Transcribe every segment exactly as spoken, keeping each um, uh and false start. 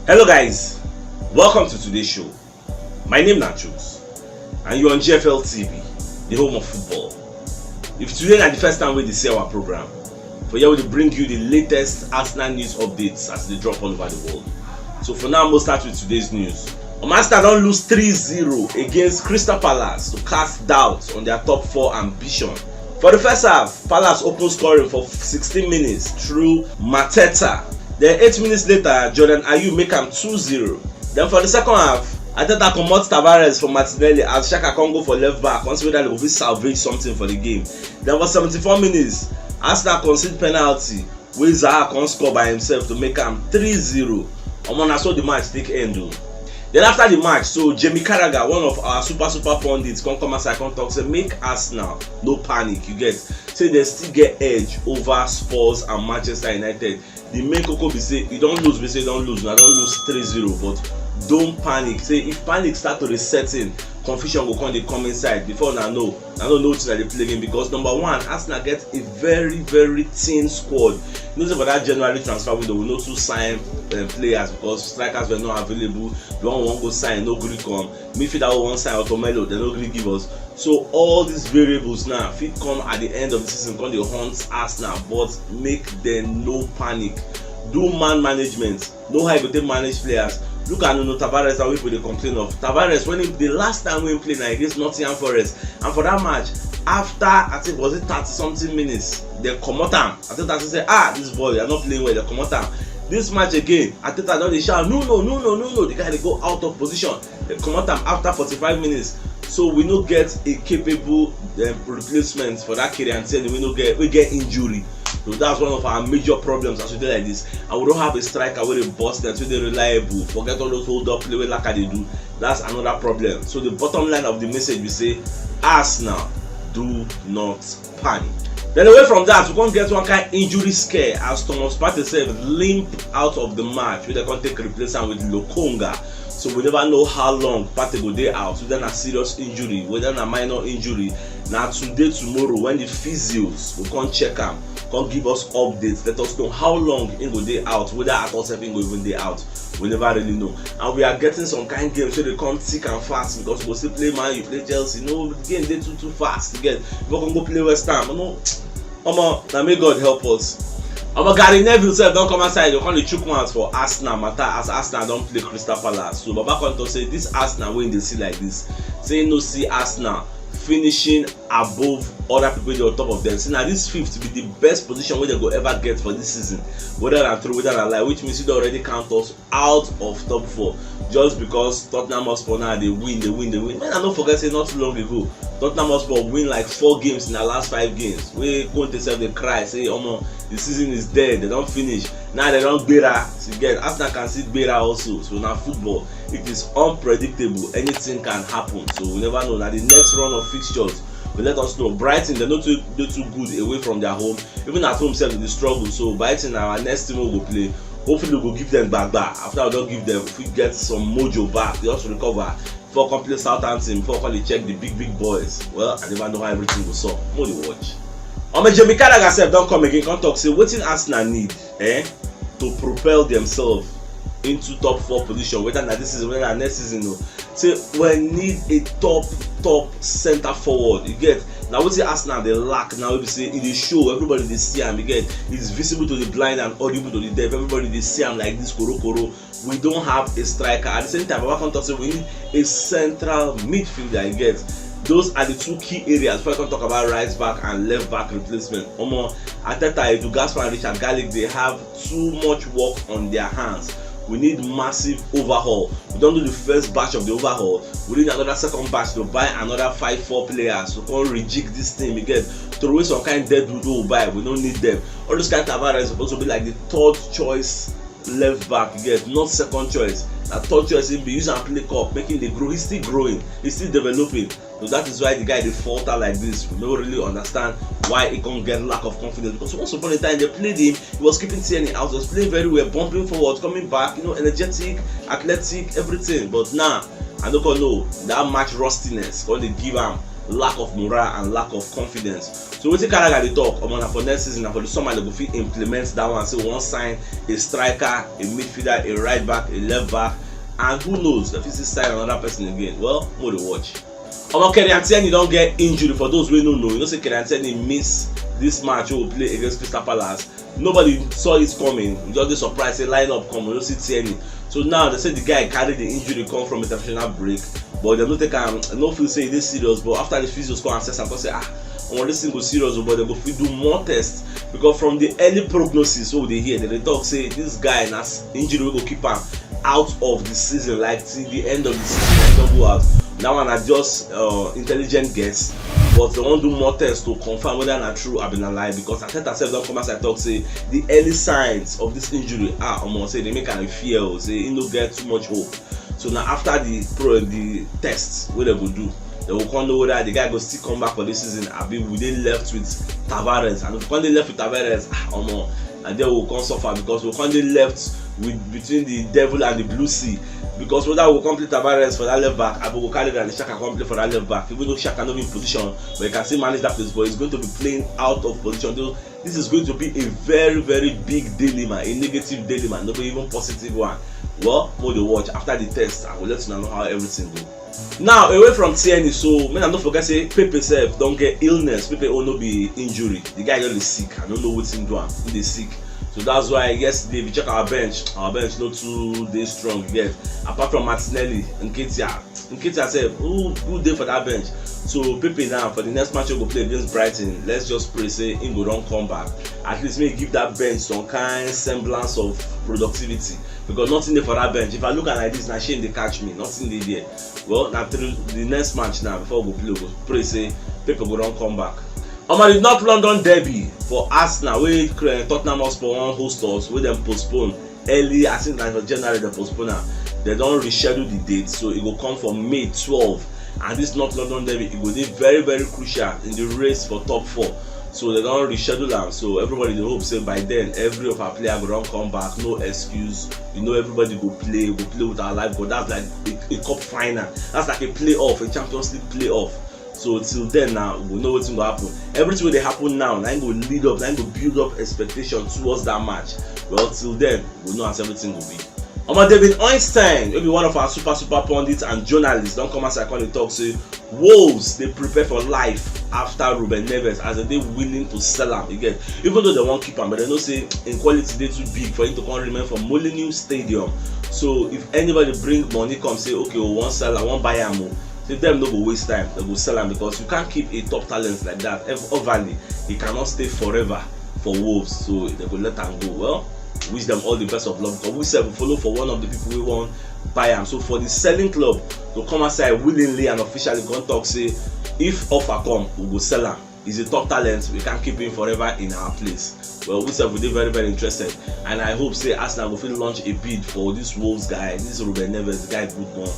Hello guys, welcome to today's show. My name na Chuks and you're on G F L T V, the home of football. If today na the first time wey dey see our program, for here we dey bring you the latest Arsenal news updates as they drop all over the world. So for now, we'll start with today's news. Um, Arsenal don lose three zero against Crystal Palace to cast doubt on their top four ambition. For the first half, Palace open scoring for sixteen minutes through Mateta. Then eight minutes later, Jordan Ayew make am two zero. Then for the second half, Arteta comot Tavares for Martinelli as Xhaka come go for left back, come see whether they go fit salvage something for the game. Then for seventy-four minutes, Arsenal concede penalty wey Zaha come score by himself to make am three zero. Omo, na so the match take end o. Then after the match, so Jamie Carragher, one of our super super pundits, come come outside come talk say make Arsenal no panic, you get, say they still get edge over Spurs and Manchester United. The main koko be say e don lose, be say e don lose, una don lose three zero, but don't panic. Say if panic start to dey set in, confusion go come dey come inside. Before una know, una no know wetin una dey play again, because number one, Arsenal get a very very thin squad. You know say for that January transfer window, we no too sign um, players because strikers were not available. The one we wan go sign no gree come. Midfielder we wan sign, Otomelo, they no gree give us. So all these variables now fit come at the end of the season, come dey haunt Arsenal, but make dem no panic. Do man management. Know how you go take manage players. Look at Nuno Tavares that people dey complain of. Tavares, when he, the last time wey he play na against Nottingham Forest, and for that match, after, I think, was it thirty something minutes, they comot am. Arteta say, ah, this boy, you are not playing well. They comot am. This match again, Arteta don dey shout, no, no, no, no, no, no. The guy dey go out of position. They comot am after forty-five minutes. So we no get a capable um, replacement for that Kieran Tierney. We no get, we get injury. So that's one of our major problems as we dey like this. And we don't have a striker wey dey burst net, wey dey reliable. Forget all those hold up play wey Laka dey do. That's another problem. So the bottom line of the message we say, Arsenal, do not panic. Then away from that, we come get one kind injury scare as Thomas Partey sef limp out of the match, wey they come take replace am with Lokonga. So we never know how long Partey go dey out, whether na serious injury, whether na minor injury. Na today, tomorrow, when the physios go come check am, come give us updates, let us know how long he go dey out, whether at all sef he go even dey out. We never really know. And we are getting some kind games wey dey come thick and fast, because we go still play Man U, play Chelsea. No, the game dey too too fast again. We come go play West Ham. No, omo, na may God help us. Omo, Gary Neville sef don come outside, dey come dey chook mouth for Arsenal matter as Arsenal don play Crystal Palace. So Baba come talk say this Arsenal wey dey see like this, say he no see Arsenal finishing above other people wey dey on top of them. Say na this fifth be the best position wey they go ever get for this season, whether na true, whether na lie, which means he don already count us out of top four just because Tottenham Hotspur now dey win, dey win, dey win. Make I no forget say not too long ago, Tottenham Hotspur win like four games in the last five games. Wey Conte sef dey cry say, omo, the season is dead, they don finish. Now they don gbera. So you get, Arsenal can still gbera also. So na football, it is unpredictable. Anything can happen. So we never know. Now the next run of fixtures will let us know. Brighton, they no too dey too good away from their home. Even at home sef, they dey struggle. So Brighton na our next team we go play. Hopefully we go give them gbagba. After we don give them, if we get some mojo back, they also recover. Before come play Southampton, before come dey check the big big boys. Well, I never know how everything go sup. Mo dey watch. Omo, Jamie Carragher sef don come again, come talk say wetin Arsenal need, eh, to propel themselves into top four position, whether na this season, whether na next season o. Say we need a top top centre forward. You get, na wetin Arsenal dey lack now, wey be say e dey show, everybody dey see am. You get, it's visible to the blind and audible to the deaf. Everybody dey see am like this, koro koro. We don't have a striker. At the same time, Baba come talk say we need a central midfielder. You get, those are the two key areas. Before I come talk about right back and left back replacement, omo, Arteta, Edu Gaspar and Richard Garlick, they have too much work on their hands. We need massive overhaul. We don do the first batch of the overhaul. We need another second batch to buy another five four players to come rejig this thing. You get, throw away some kind dead wood wey we buy. We no need them. All those kind Tavares suppose to be like the third choice left back, you get, not second choice. Na third choice he be. Use am play cup, make him dey grow. He's still growing, he's still developing. So that is why the guy dey falter like this. We no really understand why he come get lack of confidence, because once upon a time they played him, he was keeping Tierney out, he was playing very well, bumping forward, coming back, you know, energetic, athletic, everything. But now, I no come know, that match rustiness come dey give am lack of morale and lack of confidence. So wetin Carragher dey talk, omo, na for next season, na for the summer they go fit implement that one. Say we wan sign a striker, a midfielder, a right back, a left back, and who knows, they fit still sign another person again. Well, make we dey watch. Omo, Kieran Tierney don get injury. For those wey no know, you know say Kieran Tierney miss this match wey we play against Crystal Palace. Nobody saw it coming. We just dey surprised say lineup come, we no see Tierney. So now they say the guy carry the injury come from international break, but dem no take am, no feel say e dey serious. But after the physios come assess am, come say, ah, omo, this thing go serious o, but dem go fit do more tests, because from the early prognosis wey we dey hear, dem dey talk say this guy na s-, injury wey go keep am out of the season, like, till the end of the season, na him don go out. That one na just, uh, intelligent guess, but dem wan do more tests to confirm whether na true abi na lie, because Arteta sef don come outside talk say the early signs of this injury, ah, omo, say e dey make am fear o, say e no get too much hope. So na after the pro-, the tests wey dem go do, dem go come know whether the guy go still come back for this season, abi we dey left with Tavares. And if we come dey left with Tavares, ah, omo, and then we go come suffer, because we go come dey left with, between the devil and the blue sea. Because whether we go come play Tavares for that left back, abi we go carry Granit Xhaka come play for that left back, even though Xhaka no be in position, but he can still manage that place, but he's going to be playing out of position. Though this is going to be a very, very big dilemma, a negative dilemma, no be even positive one. Well, make we dey watch. After the test, I will let you know how everything go. Now, away from Tierney, so make una no forget say Pepe sef don get illness. Pepe own no be injury. The guy just dey sick. I don't know wetin do am. He dey sick. So that's why yesterday, if you check our bench, our bench no too dey strong yet. Apart from Martinelli, Nketiah, Nketiah sef, who, who dey for that bench? So Pepe now, for the next match we go play against Brighton, let's just pray say he go don come back. At least make he give that bench some kind semblance of productivity, because nothing dey for that bench. If I look at like this, na shame dey catch me. Nothing dey there. Well, na through the next match now, before we go play, we go pray say Pepe go don come back. Omo, the North London derby for Arsenal, wey, uh, Tottenham Hotspur wan host us, wey dem postpone early, I think na for January dem postpone am. Dem don reschedule the date, so e go come for May twelve. And this North London derby, e go dey very, very crucial in the race for top four. So dem don reschedule am. So everybody dey hope say by then, every of our player go don come back. No excuse. You know, everybody go play, go play with our life. But that's like a, a cup final. That's like a playoff, a Champions League playoff. So till then now, we know wetin go happen. Everything wey dey happen now, na im go lead up, na im go build up expectation towards that match. Well, till then, we know as everything go be. Omo, David Ornstein, wey be one of our super, super pundits and journalists, don come outside come dey talk say Wolves dey prepare for life after Ruben Neves, as dem dey willing to sell am again. Even though dem wan keep am, but dem know say im quality dey too big for him to come remain for Molineux Stadium. So if anybody bring money come say, okay, we wan sell am, wan buy am o, say dem no go waste time, dem go sell am, because you can't keep a top talent like that ev-, overly. He cannot stay forever for Wolves, so dem go let am go. Well, wish dem all the best of luck, because we sef follow for one of the people wey wan buy am. So for the selling club to come outside willingly and officially come talk say if offer come, we go sell am. He's a top talent, we can't keep him forever in our place. Well, we sef, we dey very, very interested, and I hope say Arsenal go fit launch a bid for this Wolves guy, this Ruben Neves guy, good one.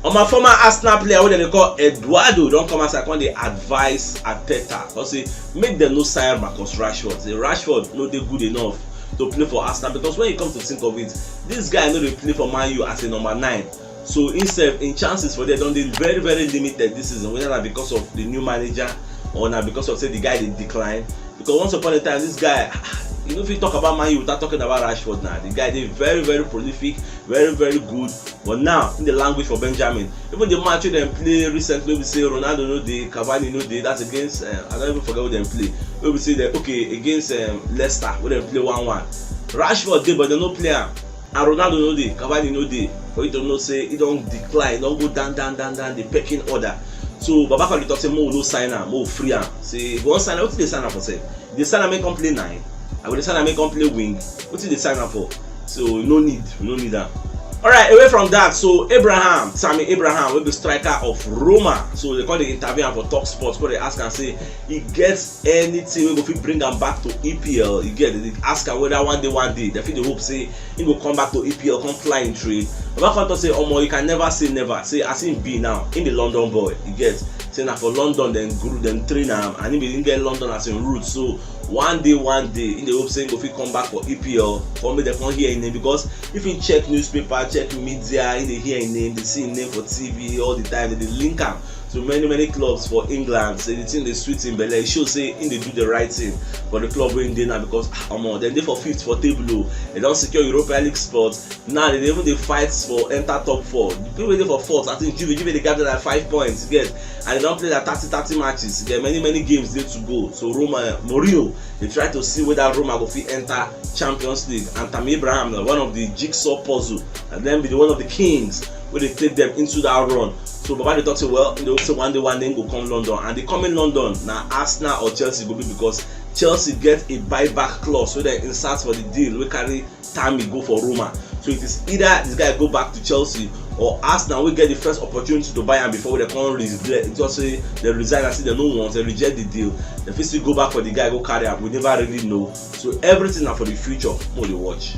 Omo, former Arsenal player wey dem dey call Eduardo don come outside come dey advise Arteta, come say make dem no sign Marcus Rashford. Say Rashford no dey good enough to play for Arsenal, because when you come to think of it, this guy no dey play for Man U as a number nine. So himself, im chances for there don dey very, very limited this season, whether na because of the new manager or na because of say the guy dey decline. Because once upon a time, this guy, you no fit talk about Man U without talking about Rashford now. The guy dey very, very prolific, very, very good. But now, im dey languish for Benjamin. Even the match wey dem play recently, wey be say Ronaldo no dey, Cavani no dey, that's against, uh, I don even forget who dem play. Wey be say dem, okay, against, um, Leicester, wey dem play one one. Rashford dey, but dem no play am. And Ronaldo no dey, Cavani no dey. For you to know say he don decline, don go down, down, down, down the pecking order. So Baba Kali talk say, "Mo no sign am, mo free am." Say, if you wan sign am, wetin dey sign am for sef? Dey sign am make come play nine. I go dey sign am make come play wing. Wetin dey sign am for? So no need, we no need am. All right, away from that, so Abraham, Tammy Abraham, wey be striker of Roma, so dem come dey interview am for Talk Sport, come dey ask am say he get anything wey go fit bring am back to E P L. You get, dem dey ask am whether one day, one day, dem fit dey hope say he go come back to E P L, come ply him trade. Baba come talk say, omo, you can never say never. Say as him be now, him be London boy. You get, say na for London dem grow, dem train am, and he be, he get London as him root. So one day, one day, he dey hope say he go fit come back for E P L, come make dem come hear him name, because if he check newspaper, check media, he dey hear him name, dey see him name for T V all the time, dem dey link am to many many clubs for England, say the thing dey sweet him belle. E show say him dey do the right thing for the club wey him dey now, because ah, omo, dem dey for fifth for table o. Dem don secure Europa League spot. Now dem dey even dey fight for enter top four. The people wey dey for fourth, I think Juve, Juve dey gather like five points, you get, and dem don play like thirty thirty matches, you get, many many games dey to go. So Roma, Mourinho dey try to see whether Roma go fit enter Champions League, and Tammy Abraham na one of the jigsaw puzzle, and then be the one of the kings wey dey take them into that run. So Baba dey talk say, well, they hope say one day one day go come London, and the coming London na Arsenal or Chelsea go be, because Chelsea get a buyback clause wey dem insert for the deal wey carry Tammy go for Roma. So it is either this guy go back to Chelsea or Arsenal wey get the first opportunity to buy am before dem come regret, just say dem resign and say dem no want, dem reject the deal. Dem fit still go back for the guy go carry am, we never really know. So everything na for the future, make we dey watch.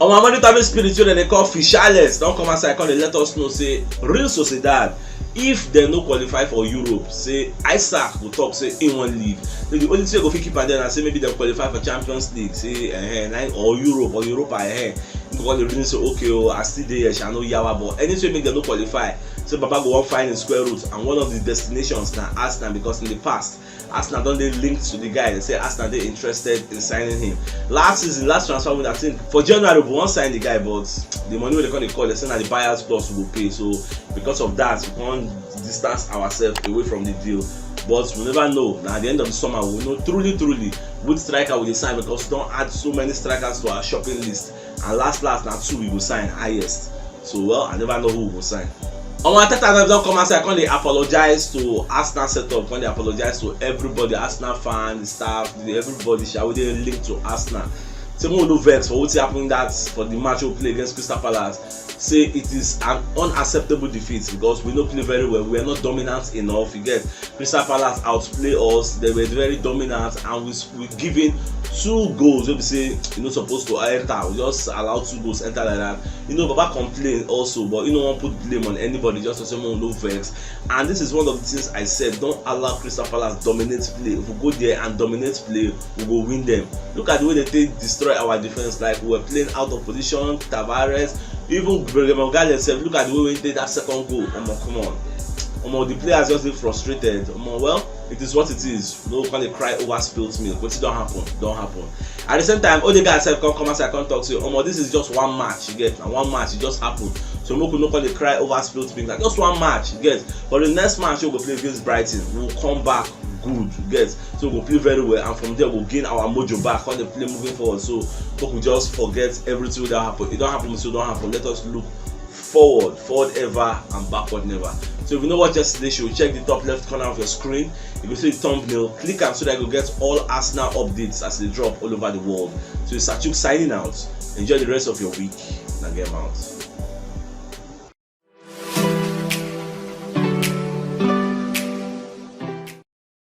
Omo, Amadi Tabi Spirit wey dem dey call Fichales don come outside come dey let us know say Real Sociedad, if dem no qualify for Europe, say Isaac go talk say he wan leave. So the only thing wey go fit keep am there na say maybe dem qualify for Champions League, say eh, na, or Europe or Europa, eh, he go come dey reason say, okay o, I still dey here sha, no yawa. But anything wey make dem no qualify, say Baba go wan find him square root, and one of the destinations na Arsenal, because in the past Arsenal don dey linked to the guy. Dem say Arsenal dey interested in signing him. Last season, last transfer window, I think for January we wan sign the guy, but the money wey dem come dey call, dem say na the buyers clause we go pay. So because of that, we come distance ourselves away from the deal. But we never know. Na at the end of the summer we know truly truly which striker we dey sign, because we don add so many strikers to our shopping list, and last last na two we go sign highest. So well, I never know who we go sign. Omo, Arteta don come outside come dey apologize to Arsenal setup, come dey apologize to everybody, Arsenal fan, the staff, the, everybody sha wey dey linked to Arsenal. Say make we no vex for wetin happen that for the match we play against Crystal Palace. Say it is an unacceptable defeat because we no play very well, we are not dominant enough. You get, Crystal Palace outplay us, they were very dominant, and we we given two goals wey be say e no suppose to enter. We just allow two goals enter like that. You know, Baba complain also, but you no wan put blame on anybody. Just to say make we no vex. And this is one of the things I said: don't allow Crystal Palace dominate play. If we go there and dominate play, we go win them. Look at the way they take destroy our defense. Like, we were playing out of position. Tavares, even Gabriel Magalhaes sef, look at the way wey he take that second goal. Omo, come on. Omo, the players just dey frustrated. Omo, well, it is what it is. No come dey cry over spilt milk. Wetin don happen don happen. At the same time, Odegaard sef come come outside come talk say, omo, this is just one match, you get, na one match, e just happen. So make we no come dey cry over spilt milk. Na just one match, you get. But the next match wey we go play against Brighton, we will come back good, you get. So we go play very well, and from there we go gain our mojo back, come dey play moving forward. So make we just forget everything wey don happen. E don happen, so e don happen. Let us look forward, forward ever and backward never. So if you no watch yesterday show, check the top left corner of your screen. You go see the thumbnail, click am so that you go get all Arsenal updates as they drop all over the world. So it's Achuk signing out. Enjoy the rest of your week. Now get out.